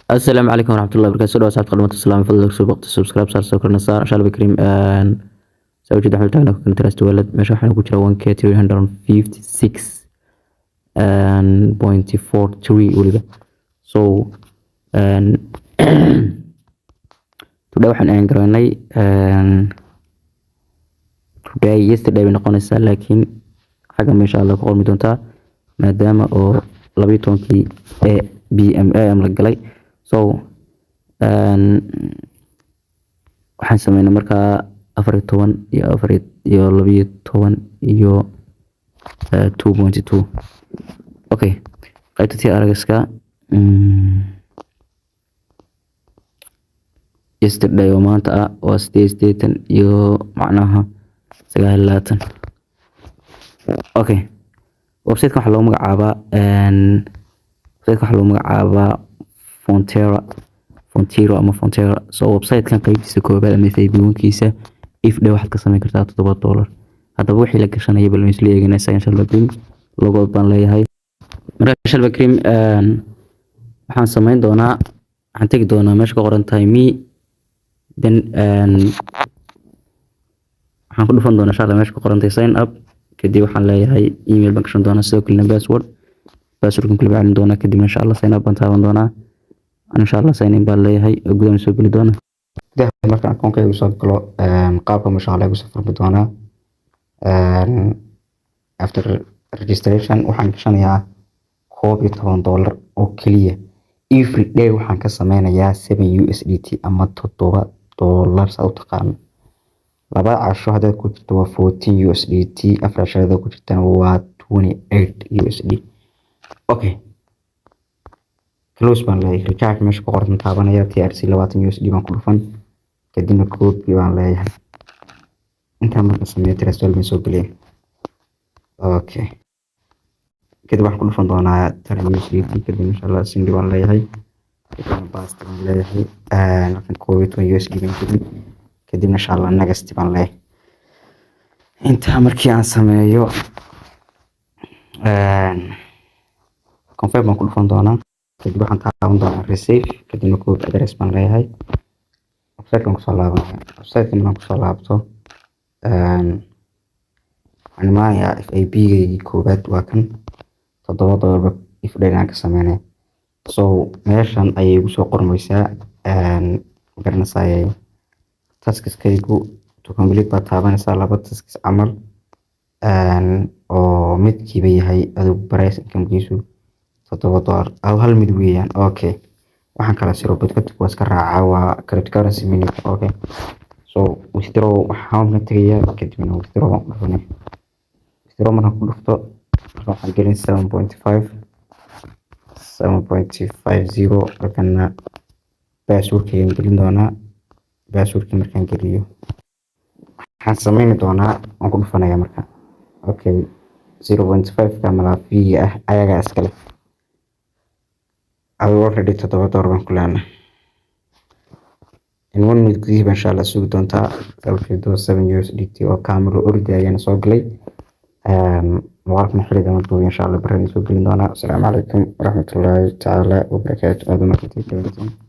Asalaamu calaykum waraxmatullahi wabarakatuh. Soo dhawaad saxibka dhamaanta, salaam fadlan soo boqto, subscribe saar, soo korna saar, insha Allah kariim. Soo jeeda waxaan tagnaa kan Trust Wallet. Meesha waxaan ku jira 1K 356.43 waliba. So today waxaan aan garanay, today, yesterday bay noqonaysaa, laakiin xagga meesha alla ku qormi doontaa maadaama oo 12-kii a p.m. a.m. la galay. So waxaan sameynay markaa 14 iyo afar iyo 12 iyo 2.2. Okay, qaybta TRX-ka yesterday oo maanta ah waa 88 iyo macnaha 29. Okay, website-ka waxaa loogu magacaabaa, website-ka waxaa loogu magacaabaa Fontera, Fontero ama Fontera. So website-kan qaybtiisa koobaad ama VIP 1-kiisa every day waxaad ka samayn kartaa $7. Haddaba wixii la gashanaya bal isla eegana isaga, insha Allah kariim. Logout baan leeyahay. Marka insha Allah kariim waxaan samayn doonaa, waxaan tegi doonaa meesha ka qoran tahay me, then waxaan ku dhufan doonaa insha Allah meesha ku qoran tahay sign up. Kadib waxaan leeyahay email baan gashan doonaa, sidoo kalena password, passwordkan kula celin doonaa. Kadib insha Allah sign up baan taaban doonaa. Insha Allah sign in baan leeyahay oo gudaha soo geli doona. Gudaha markaan akoonkayga soo galo, qaabka masha Allah igu soo furmi doonaa. After registration waxaan gashanayaa $11 oo keliya. Every day waxaan ka sameynayaa 7 USDT ama $7 saa u taqaano. 2 casho haddaad ku jirto waa 14 USDT, 4 casho haddaad ku jirtana waa 28 USD. Okay, close baan leeyahay. Recharge meesha ku qoran taabanaya, TRC 20 USD baan ku dhufan, kadibna copy baan leeyahay. Intaan marka sameeyo, Trust Wallet baan soo geliya. Okay, kadib waxaan ku dhufan doonaa tan USDT. Kadib insha Allah send baan leeyahay, kadibna paste baan leeyahay. Halkan 11 USD baan gelin, kadibna insha Allah next baan leeyahay. Intaa markii aan sameeyo, confirm baan ku dhufan doonaa. Kadib waxaan taaban doonaa receive, kadibna copy address baan leeyahay. Website baan kusoo laabanaya. Website markaan kusoo laabto, waxaan imaanayaa VIP gaygii koowaad, waa kan $7 every day aan ka sameynaya. So meeshan ayay igu soo qormaysaa, magaranaysaa, taskiskaygu to complete baad taabanaysaa, laba tasks camal oo midkiiba yahay adigu price income-kiisu $7 aw hal mid weeyaan. Okay, waxaan kala siro badkad waa iska raacaa, waa cryptocurrency minute. Okay, so withdraw waxaan ka tegayaa, kadibna withdraw baan ku dhufanaya. Withdraw markaan ku dhufto, marka waxaan gelin 7.5, 7.50. Halkana passwordkaygan gelin doonaa. Passwordkii markaan geliyo, waxaan sameyni doonaa, waan ku dhufanaya marka. Okay, 0.5 ka malaa fee ah ayagaa iskale. Adigo already $7 baan ku leenahay. In one minute gudihii baa insha Allah sugi doontaa. Sababteedu 7 USDT oo kaamil oo ordi ayaana soo galay. Muuqaalkan xilli dambe duubi, insha Allah barri soo gelin doonaa. Asalaamu calaykum waraxmatullaahi tacaala wabarakaatu. Aad u mahadsantihiin.